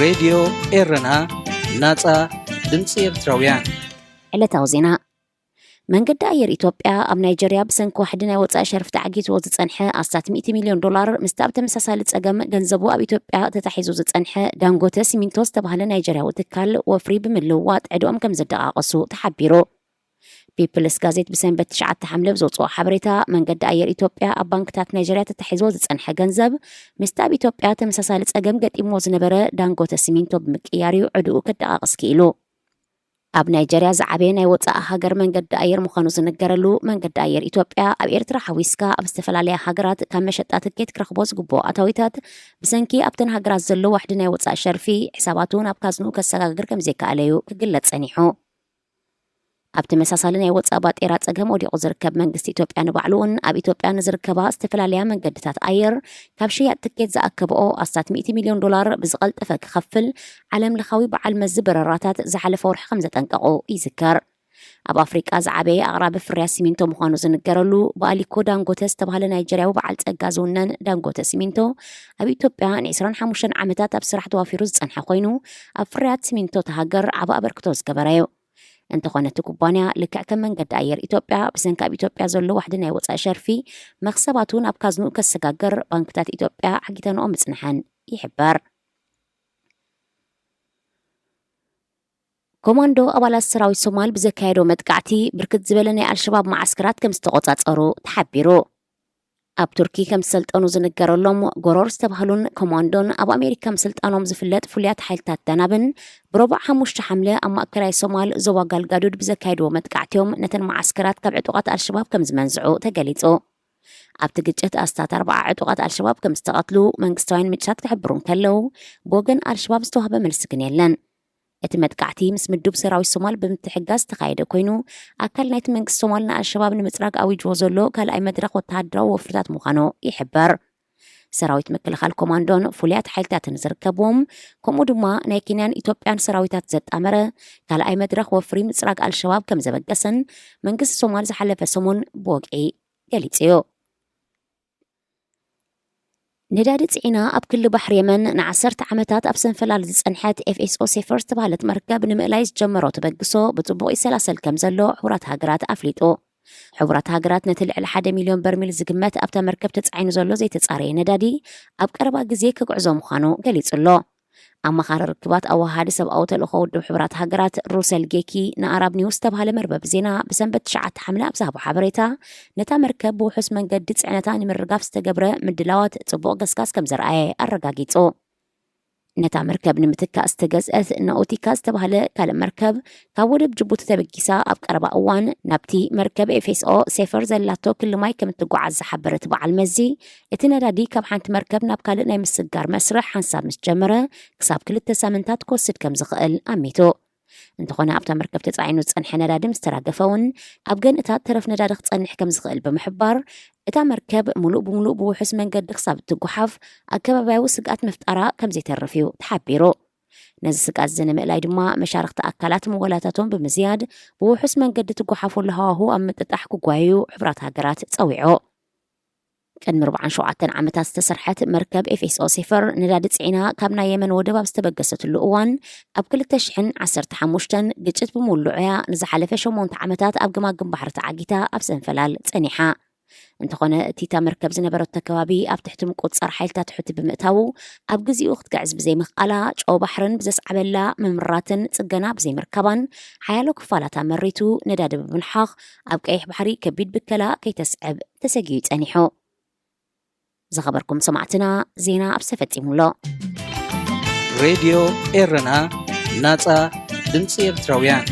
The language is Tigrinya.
ሬድዮ ኤረና፣ ናጻ ድምጺ ኤርትራውያን። ዕለታዊ ዜና። መንገዲ ኣየር ኢትዮጵያ ኣብ ናይጀርያ ብሰንኪ ዋሕዲ ናይ ወጻኢ ሸርፊ ተዓጊትዎ ዝጸንሐ ኣስታት ሚእቲ ሚልዮን ዶላር፣ ምስቲ ኣብ ተመሳሳሊ ጸገም ገንዘቡ ኣብ ኢትዮጵያ ተታሒዙ ዝጸንሐ ዳንጎተ ሲሚንቶ ዝተባህለ ናይጀርያዊ ትካል ወፍሪ ብምልውዋጥ ዕድኦም ከም ዘደቓቐሱ ተሓቢሩ። ፒፕልስ ጋዜት ብሰንበት ትሽዓተ ሓምለ ብዘውፅኦ ሓበሬታ፣ መንገዲ ኣየር ኢትዮጵያ ኣብ ባንክታት ናይጀርያ ተታሒዝዎ ዝፀንሐ ገንዘብ ምስቲ ኣብ ኢትዮጵያ ተመሳሳሊ ፀገም ገጢምዎ ዝነበረ ዳንጎተ ሲሚንቶ ብምቅያር እዩ ዕድኡ ከደቓቕስ ክኢሉ። ኣብ ናይጀርያ ዝዓበየ ናይ ወፃኢ ሃገር መንገዲ ኣየር ምዃኑ ዝነገረሉ መንገዲ ኣየር ኢትዮጵያ፣ ኣብ ኤርትራ ሓዊስካ ኣብ ዝተፈላለያ ሃገራት ካብ መሸጣ ትኬት ክረኽቦ ዝግብኦ ኣታዊታት ብሰንኪ ኣብተን ሃገራት ዘሎ ዋሕዲ ናይ ወፃኢ ሸርፊ፣ ሕሳባቱ ናብ ካዝንኡ ከሰጋግር ከም ዘይከኣለ እዩ ክግለጽ ጸኒሑ። ኣብ ተመሳሳሊ ናይ ወፃኢ ባጤራ ጸገም ወዲቑ ዝርከብ መንግስቲ ኢትዮጵያ ንባዕሉ እውን ኣብ ኢትዮጵያ ንዝርከባ ዝተፈላለያ መንገድታት ኣየር ካብ ሽያጥ ትኬት ዝኣከብኦ ኣስታት ሚእቲ ሚልዮን ዶላር ብዝቐልጠፈ ክኸፍል ዓለም ለኻዊ በዓል መዚ በረራታት ዝሓለፈ ወርሒ ከም ዘጠንቀቑ ይዝከር። ኣብ ኣፍሪቃ ዝዓበየ ኣቕራቢ ፍርያት ሲሚንቶ ምዃኑ ዝንገረሉ ብኣሊኮ ዳንጎተ ዝተባህለ ናይጀርያዊ በዓል ጸጋ ዝውነን ዳንጎተ ሲሚንቶ፣ ኣብ ኢትዮጵያ ን ዕስራን ሓሙሽተን ዓመታት ኣብ ስራሕ ተዋፊሩ ዝጸንሐ ኮይኑ፣ ኣብ ፍርያት ሲሚንቶ እታ ሃገር ዓቢ ኣበርክቶ ዝገበረ እዩ። እንተኾነ እቲ ኩባንያ፣ ልክዕ ከም መንገዲ ኣየር ኢትዮጵያ፣ ብሰንኪ ኣብ ኢትዮጵያ ዘሎ ዋሕዲ ናይ ወጻኢ ሸርፊ፣ መኽሰባቱ ናብ ካዝንኡ ከሰጋግር ባንክታት ኢትዮጵያ ዓጊተንኦ ምጽንሐን ይሕበር። ኮማንዶ ኣባላት ሰራዊት ሶማል ብዘካየዶ መጥቃዕቲ፣ ብርክት ዝበለ ናይ ኣልሸባብ መዓስከራት ከም ዝተቖጻጸሩ ተሓቢሩ። ኣብ ቱርኪ ከም ዝሰልጠኑ ዝንገረሎም ጎሮር ዝተባህሉን ኮማንዶን ኣብ ኣሜሪካ ምስልጣኖም ዝፍለጥ ፍሉያት ሓይልታት ደናብን፣ ብረቡዕ ሓሙሽተ ሓምለ ኣብ ማእከላይ ሶማል ዞባ ጋልጋዱድ ብዘካየድዎ መጥቃዕቲ እዮም ነተን መዓስከራት ካብ ዕጡቓት ኣልሸባብ ከም ዝመንዝዑ ተገሊጹ። ኣብቲ ግጭት ኣስታት ኣርባዓ ዕጡቓት ኣልሸባብ ከም ዝተቐትሉ መንግስታውያን ምንጭታት ክሕብሩ እንከለዉ፣ ብወገን ኣልሸባብ ዝተዋህበ መልሲ ግን የለን። እቲ መጥቃዕቲ ምስ ምዱብ ሰራዊት ሶማል ብምትሕግጋዝ ዝተኻየደ ኮይኑ፣ ኣካል ናይቲ መንግስቲ ሶማል ንኣልሸባብ ንምጽራግ ኣዊጅዎ ዘሎ ካልኣይ መድረኽ ወተሃደራዊ ወፍርታት ምዃኑ ይሕበር። ሰራዊት ምክልኻል ኮማንዶን ፍሉያት ሓይልታትን ዝርከብዎም፣ ከምኡ ድማ ናይ ኬንያን ኢትዮጵያን ሰራዊታት ዘጣመረ ካልኣይ መድረኽ ወፍሪ ምጽራግ ኣልሸባብ ከም ዘበገሰን መንግስቲ ሶማል ዝሓለፈ ሰሙን ብወግዒ ገሊጹ እዩ። ነዳዲ ጽዒና ኣብ ክሊ ባሕሪ የመን ንዓሰርተ ዓመታት ኣብ ሰንፈላል ዝጸንሐት ኤፍኤስኦ ሴፈር ዝተባህለት መርከብ ንምእላይ ዝጀመሮ ተበግሶ ብጽቡቕ ይሰላሰል ከም ዘሎ ሕቡራት ሃገራት ኣፍሊጡ። ሕቡራት ሃገራት ነቲ ልዕሊ ሓደ ሚልዮን በርሚል ዝግመት ኣብታ መርከብ ተጻዒኑ ዘሎ ዘይተጻረየ ነዳዲ ኣብ ቀረባ ግዜ ክግዕዞ ምዃኑ ገሊጹ ኣሎ። ኣማኻሪ ርክባት ኣወሃሃዲ ሰብኣዊ ተልእኾ ውድብ ሕቡራት ሃገራት ሩሰል ጌኪ ንኣራብ ኒውስ ዝተባህለ መርበብ ዜና ብሰንበት ትሽዓተ ሓምለ ኣብ ዝሃቦ ሓበሬታ፣ ነታ መርከብ ብውሑስ መንገዲ ጽዕነታ ንምርጋፍ ዝተገብረ ምድላዋት ጽቡቕ ገስጋስ ከም ዘርኣየ ኣረጋጊጹ። ነታ መርከብ ንምትካእ ዝተገዝአት ናኡቲካ ዝተባህለ ካልእ መርከብ ካብ ወደብ ጅቡቲ ተበጊሳ ኣብ ቀረባ እዋን ናብቲ መርከብ ኤፍኤስኦ ሴፈር ዘላቶ ክሊ ማይ ከም እትጓዓዝ ዝሓበረ እቲ በዓል መዚ፣ እቲ ነዳዲ ካብ ሓንቲ መርከብ ናብ ካልእ ናይ ምስጋር መስርሕ ሓንሳብ ምስ ጀመረ ክሳብ ክልተ ሳምንታት ክወስድ ከም ዝኽእል ኣሚቱ። እንተኾነ ኣብታ መርከብ ተጻዒኑ ዝጸንሐ ነዳዲ ምስ ተራገፈ እውን ኣብ ገንእታት ተረፍ ነዳዲ ክጸንሕ ከም ዝኽእል ብምሕባር፣ እታ መርከብ ምሉእ ብምሉእ ብውሑስ መንገዲ ክሳብ እትጓሓፍ ኣከባብያዊ ስግኣት ምፍጣራ ከም ዘይተርፍ እዩ ተሓቢሩ። ነዚ ስግኣት እዚ ንምእላይ ድማ መሻርኽቲ ኣካላት ምወላታቶም ብምዝያድ ብውሑስ መንገዲ ትጓሓፈሉ ሃዋሁ ኣብ ምጥጣሕ ክጓየዩ ሕቡራት ሃገራት ጸዊዑ። ቅድሚ ኣርባዓን ሸውዓተን ዓመታት ዝተሰርሐት መርከብ ኤፍኤስኦ ሴፈር ነዳዲ ጽዒና ካብ ናይ የመን ወደብ ኣብ ዝተበገሰትሉ እዋን፣ ኣብ ክልተ ሽሕን ዓሰርተ ሓሙሽተን ግጭት ብምውልዑ እያ ንዝሓለፈ ሸሞንተ ዓመታት ኣብ ገማግም ባሕሪ ተዓጊታ ኣብ ሰንፈላል ጸኒሓ። እንተኾነ፣ እቲ እታ መርከብ ዝነበረቶ ከባቢ ኣብ ትሕቲ ምቁጽጻር ሓይልታት ሑቲ ብምእታዉ፣ ኣብ ግዜኡ ክትግዕዝ ብዘይምኽኣላ፣ ጨው ባሕርን ብዘስዓበላ ምምራትን ጽገና ብዘይምርካባን፣ ሓያሎ ክፋላታ መሪቱ ነዳዲ ብምንሓኽ፣ ኣብ ቀይሕ ባሕሪ ከቢድ ብከላ ከይተስዕብ ተሰጊኡ ጸኒሑ። ዝኸበርኩም ሰማዕትና፣ ዜና ኣብዚ ተፈጺሙ ኣሎ። ሬድዮ ኤረና፣ ናጻ ድምጺ ኤርትራውያን።